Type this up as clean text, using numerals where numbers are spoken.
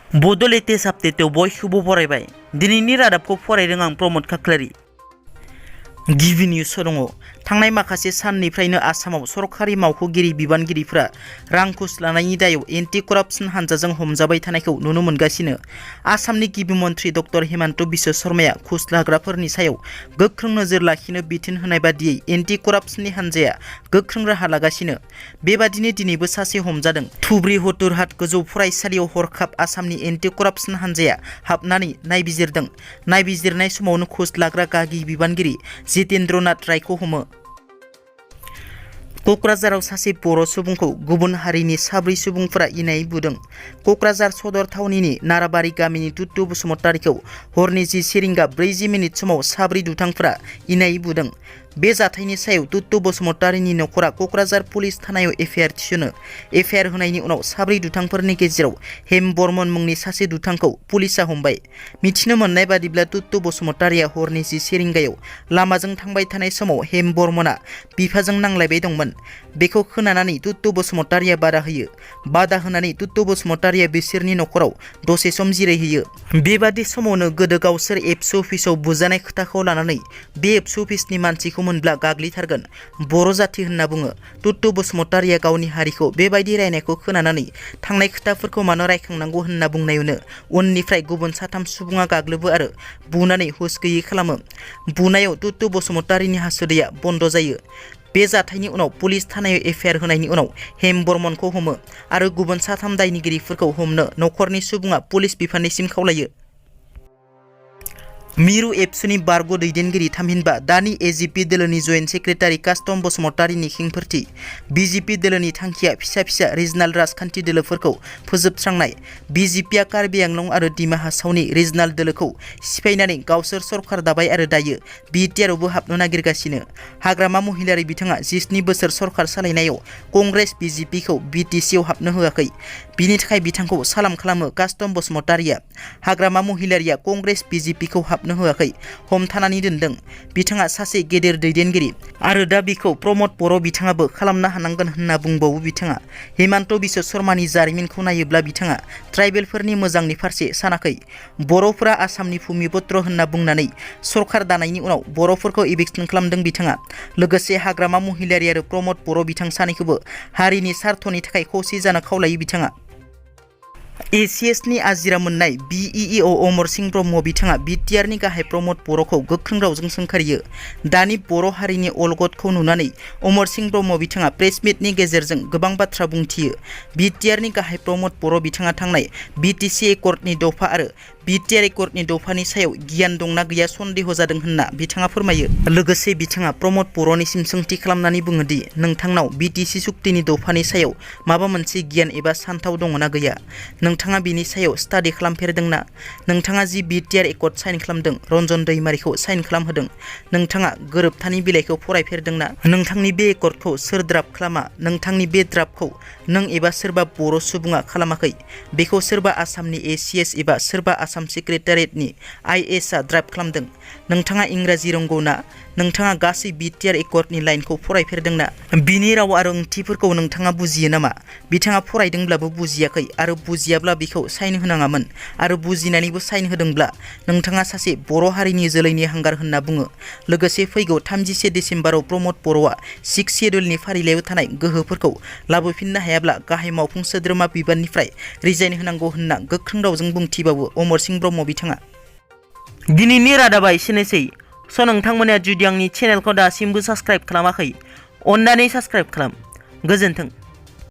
बड' लेटेस्ट आपडेटआव बयखौबो बरायबाय। दिनैनि रादाबखौ फरायदों आं प्रमद खाख्लारि। गिबि निउसआव दङ। थांनाय माखासे साननिफ्रायनो आसामाव सरखारि मावख'गिरि बिबानगिरिफोरा रां घुस लानायनि दायाव एन्टि करापसन हानजाजों हमजाबाय थानायखौ नुनो मोनगासिनो। आसामनि गिबि मन्थ्रि डक्टर हिमन्त बिश्व शर्माया घुस लाग्राफोरनि सायाव गोख्रों नोजोर लाखिनो बिथोन होनाय बादियै एन्टि करापसननि हानजाया गोख्रों राहा लागासिनो। बेबादिनो दिनैबो सासे हमजादों। धुब्री हतुरहाट गोजौ फरायसालियाव हरखाब आसामनि एन्टि करापसन हानजाया हाबनानै नायबिजिरदों। नायबिजिरनाय समावनो घुस लाग्रा गागि बिबानगिरि जितेन्द्रनाथ रायखौ हमो। क'क्राझाराव सासे बर' सुबुंखौ गुबुन हारिनि 4 सुबुंफोरा इनायै बुदों। क'क्राझार सदर थावनिनि नाराबारि गामिनि टुटु बसुमतारीखौ हरनि 10:40 समाव 4 दुथांफोरा इनायै बुदों। बे जाथायनि सायाव टुटु बसुमतारीनि नखरा क'क्राझार पुलिस थानायाव एफआइआर थिसनो। एफआइआर होनायनि उनाव 4 दुथांफोरनि गेजेराव हेम बर्मन मुंनि सासे दुथांखौ पुलिसआ हमबाय। मिथिनो मोननाय बादिब्ला टुटु बसुमतारीया हरनि 10 लामाजों थांबाय थानाय समाव हेम बर्मनआ बिफाजों नांलायबाय दंमोन। बेखौ खोनानानै टुटु बसुमतारीया बादा होयो। बादा होनानै टुटु बसुमतारीया बिसोरनि नखराव दसे सम जिरायहैयो। बेबादि समावनो गोदो गावसोर एबसु अफिसाव बुजानाय खोथाखौ लानानै बे एबसु अफिसनि मानसिखौ मोनब्ला गाग्लिथारगोन, बर' जाथि होनना बुङो। टुटु बसुमतारीया गावनि हारिखौ बेबायदि रायनायखौ खोनानानै थांनाय खोथाफोरखौ मानो रायखांनांगौ होनना बुंनायावनो उननिफ्राय गुबुन 3 सुबुङा गाग्लोबो आरो बुनानै हुस गैयै खालामो। बुनायाव टुटु बसुमतारीनि हासुदैया बन्द जायो। बे जाथायनि उनाव पुलिस थानायाव एफआइआर होनायनि उनाव हेम बर्मनखौ हमो आरो गुबुन 3 दायनिगिरिफोरखौ हमनो नखरनि सुबुङा पुलिस बिफाननिसिम खावलायो। मिरु एबसुनि बारग' दैदेनगिरि थामहिनबा दानि एजिपि दोलोनि जयेन्ट सेक्रेटारि कास्टम बसुमतारीनि खेंफोरथि। बिजेपि दोलोनि थांखिया फिसा फिसा रिजनाल राजखान्थि दोलोफोरखौ फोजोबस्रांनाय। बिजेपिआ कार्बि आंलं आरो दिमा हासावनि रिजनाल दोलोखौ सिफायनानै गावसोर सरखार दाबाय आरो दायो बिटिआरआवबो हाबनो नागिरगासिनो। हाग्रामा महिलारि बिथाङा 17 बोसोर सरखार सालायनायाव कंग्रेस बिजेपिखौ बिटिसिआव हाबनो होआखै। बिनि थाखाय बिथांखौ सालाम खालामो कास्टम बसुमतारीया। हाग्रामा महिलारिया कंग्रेस बिजेपिखौ हाबनो होआखै, हमथानानै दोनदों। बिथाङा सासे गेदेर दैदेनगिरि आरो दा बिखौ प्रमद बर' बिथाङाबो खालामनो हानांगोन होनना बुंबावो बिथाङा। हिमन्त बिश्व शर्मानि जारिमिनखौ नायोब्ला बिथाङा ट्राइबेलफोरनि मोजांनि फारसे सानाखै। बर'फोरा आसामनि भुमिपुत्र होनना बुंनानै सरखार दानायनि उनाव बर'फोरखौ इभिक्सन खालामदों बिथाङा। लोगोसे हाग्रामा महिलारि आरो प्रमद बर' बिथां सानैखौबो हारिनि स्वार्थनि थाखाय खौसे जानो खावलायो बिथाङा। एसिएसनि आजिरा मोननाय बिइअ अमर सिंह ब्रह्म बिथाङा बिटिआरनि गाहाय प्रमद बर'खौ गोख्रों रावजों सोंखारियो। दानि बर' हारिनि अलगदखौ नुनानै अमर सिंह ब्रह्म बिथाङा प्रेस मिटनि गेजेरजों गोबां बाथ्रा बुंथियो। बिटिआरनि गाहाय प्रमद बर' बिथाङा थांनाय बिटिसि एकर्डनि दफा आरो बिटिआर एकर्डनि दफानि सायाव गियान दंना गैया सन्देह जादों होनना बिथाङा फोरमायो। लोगोसे बिथाङा प्रमद बर'निसिम सोंथि खालामनानै बुङोदि नोंथांनाव बिटिसि सुक्तिनि दफानि सायाव माबा मोनसे गियान एबा सान्थाव दङना गैया? नोंथाङा बिनि सायाव स्टाडि खालामफेरदोंना? नोंथाङा जि बिटिआर एकर्ड साइन खालामदों, रन्जन दैमारिखौ साइन खालामहोदों, नोंथाङा गोरोबथानि बिलाइखौ फरायफेरदोंना? नोंथांनि बे एकर्डखौ सोर द्राफ्ट खालामा? नोंथांनि बे द्राफ्टखौ नों एबा सोरबा बर' सुबुङा खालामाखै। बेखौ सोरबा आसामनि एसिएस एबा सोरबा आसाम सेक्रेटारियेटनि आइएसआ द्राफ्ट खालामदों। नोंथाङा इंराजि रोंगौ ना? नोंथाङा गासै बिटिआर एकर्डनि लाइनखौ फरायफेरदोंना? बिनि राव आरो ओंथिफोरखौ नोंथाङा बुजियो नामा? बिथाङा फरायदोंब्लाबो बुजियाखै आरो बुजियाब्ला बिखौ साइन होनाङामोन आरो बुजिनानैबो साइन होदोंब्ला नोंथाङा सासे बर' हारिनि जोलैनि हांगार होनना बुङो। लोगोसे फैगौ 31 डिसेम्बराव प्रमद बर'आ 6 शेड्युलनि फारिलाइयाव थानाय गोहोफोरखौ लाबोफिननो हायाब्ला गाहाय मावफुं सोद्रोमा बिबाननिफ्राय रिजाइन होनांगौ होनना गोख्रों रावजों बुंथिबावो अमर सिंह ब्रह्म बिथाङा। दिनैनि रादाबा एसेनोसै। नोंथांमोना जुदि आंनि चेनेलखौ दासिमबो साबस्क्राइब खालामाखै, अन्नानै साबस्क्राइब खालाम। गोजोन्थों।